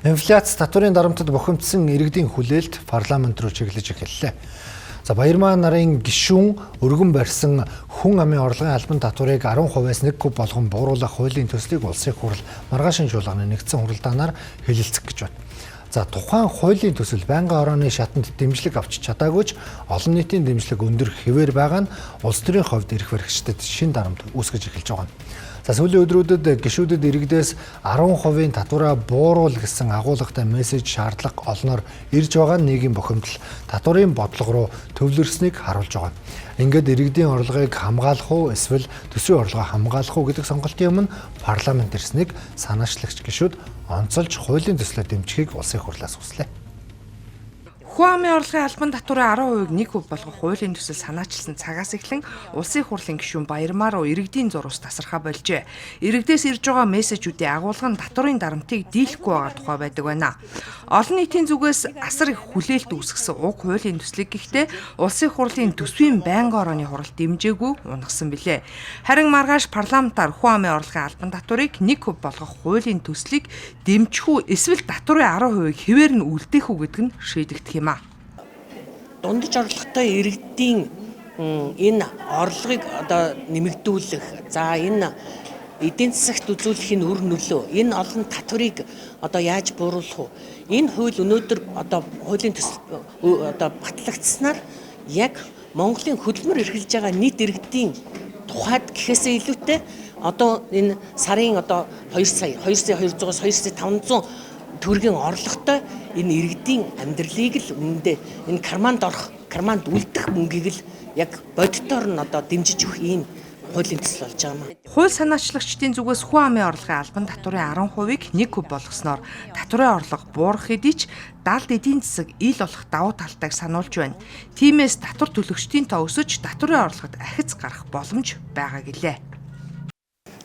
Инфляц татварын дарамтад бухимдсан иргэдийн хүлээлт парламент руу чиглэж эхэллээ. За, Баярмаа нарын гишүүн өргөн барьсан хүн амын орлогын албан татварыг 10%-аас 1% болгон бууруулах хуулийн төслийг улсын хурал маргаашин чуулганы нэгдсэн хуралдаанаар хэлэлцэх гэж байна. За, тухайн хуулийн төсөл байнгын орооны шатанд дэмжлэг авч чадаагүй ч олон нийтийн дэмжлэг өндөр хэвээр байгаа нь улс төрийн хувьд эрх баригчдад шин дарамт үүсгэж эхэлж байгаа юм. За, сүүлийн өдрүүдэд гишүүдэд иргэдээс 10%-ийн татвараа бууруул гэсэн агуулгатай мессеж шаардлага олноор ирж байгаа нь нийгмийн бухимдал татварын бодлого руу төвлөрснийг харуулж байгаа. Ингээд иргэдийн орлогыг хамгаалах уу эсвэл төсвийн орлогоо хамгаалах уу гэдэг сонголтын өмнө парламент ирснийг санаачлагч гишүүд онцолж хуулийн төслөө дэмжихийг улсын хурлаас хүслээ. Хүн амын орлогын албан татварын 10%-ийг 1% болгох хуулийн төсөл санаачилсан цагаас эхлэн улсын хурлын гишүүн Баярмаа руу иргэдийн зурвас тасархаа болжээ. Иргэдээс ирж байгаа мессежүүдийн агуулга нь татварын дарамтыг дийлэхгүй байгаа тухай байдаг байна. Олон нийтийн зүгээс асар их хүлээлт үүсгэсэн уг хуулийн төслийг гэхдээ улсын хурлын төсвийн байнгын орооны хурал дэмжээгүй унагсан билээ. Харин маргааш парламентаар хүн амын орлогын албан татварыг 1% болгох хуулийн төслийг дэмжих үү эсвэл татварын 10%-ийг хэвээр нь үлдээх үү гэдэг нь шийдэгдэх юм а. Дундаж орлоготой иргэдийн энэ орлогыг одоо нэмэгдүүлэх, за энэ эдийн засагт үзүүлэх энэ үр нөлөө, энэ олон татварыг одоо яаж бууруулах вэ? Энэ хууль өнөөдөр одоо хуулийн төсөл одоо батлагдсанаар яг Монголын хөдөлмөр эрхэлж байгаа нийт иргэдийн тухайд гэхээсээ илүүтэй одоо энэ сарын одоо 2 сая, 2 сая 200-аас 2 сая 500 төгрөгийн орлоготой энэ иргэдийн амьдралыг л үнэндээ энэ карманд орох, карманд үлдэх мөнгийг л яг бодитоор нь одоо дэмжиж өгөх ийм хуулийн төсөл болж байгаа юм. Хууль санаачлагчдын зүгээс хүн амын орлогын албан татварын 10%-ийг 1% болгосноор татварын орлого буурах хэдий ч далд эдийн засаг ил болох давуу талтайг сануулж байна. Тиймээс татвар төлөгчдийн тоо өсөж татварын орлогод ахиц гарах боломж байгаа гэлээ.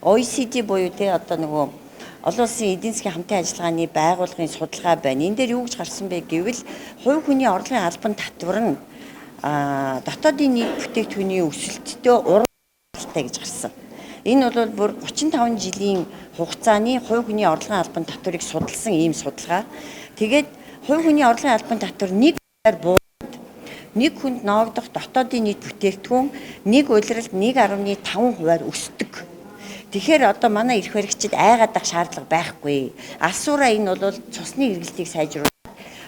OECD буюу те одоо нөгөө олон улсын эдийн засгийн хамтын ажиллагааны байгууллагын судалгаа байна. Энэ дээр юу гэж гарсан бэ гэвэл хувь хүний орлогын албан татвар нь дотоодын нийт бүтээгдэхүүний өсөлттэй уралтай гэж гарсан. Энэ бол бүр 35 жилийн хугацааны хувь хүний орлогын албан татварыг судалсан ийм судалгаа. Тэгээд хувь хүний орлогын албан татвар нэг буудад нэг хүнд ноогдох дотоодын нийт бүтээгдэхүүн нэг улиралд 1.5%-аар өсдөг. Тэгэхээр одоо манай эрх баригчид айгаад ах шаардлага байхгүй. Алсуураа энэ бол цусны эргэлтийг сайжруулах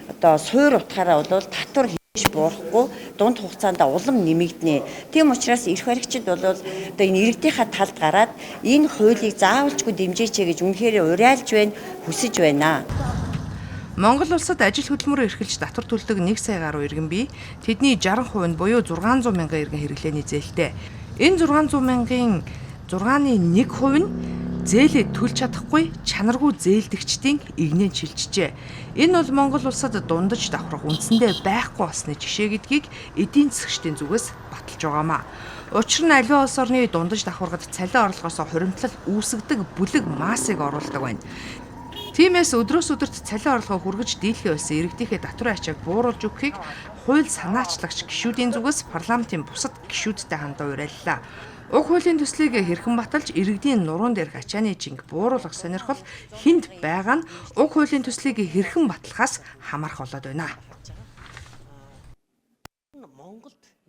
одоо суур утгаараа бол татвар хийж буурахгүй дунд хугацаанд улам нэмэгдэнэ. Тийм учраас эрх баригчид бол одоо энэ иргэдийнхаа талд гараад энэ хуулийг заавалчгүй дэмжээч гэж үнэхээр уриалж байна, хүсэж байна. Монгол улсад ажил хөдөлмөрөөр эрхэлж татвар төлдөг 1 сая гаруй иргэн бий. Тэдний 60% нь буюу 600 мянган иргэн хэрэглээний зээлтэй. Энэ 600 мянган 6-ны 1% нь зээлээ төлж чадахгүй чанаргүй зээлдэгчдийн игнэн шилжжээ. Энэ бол Монгол улсад дундаж давхарга үндсэндээ байхгүй болсны жишээ гэдгийг эдийн засгчдын зүгээс баталж байгаамаа. Учир нь аливаа улс орны дундаж давхаргад цалин орлогоос хуримтлал үүсгэдэг бүлэг массыг оруулдаг байна. Тиймээс өдрөөс өдөрт цалин орлогоо хүргэж дийлхий болсон иргэдийнхээ татварын ачааг бууруулж өгөхийг хууль санаачлагч гишүүдийн зүгээс парламентын бусад гишүүдтэй хандан уриаллаа. Уг хуулийн төслийг хэрхэн баталж иргэдийн нуруунд дээрх ачааны жинг бууруулах сонирхол хүнд байгаа нь уг хуулийн төслийг хэрхэн батлахаас хамаарах болоод байна.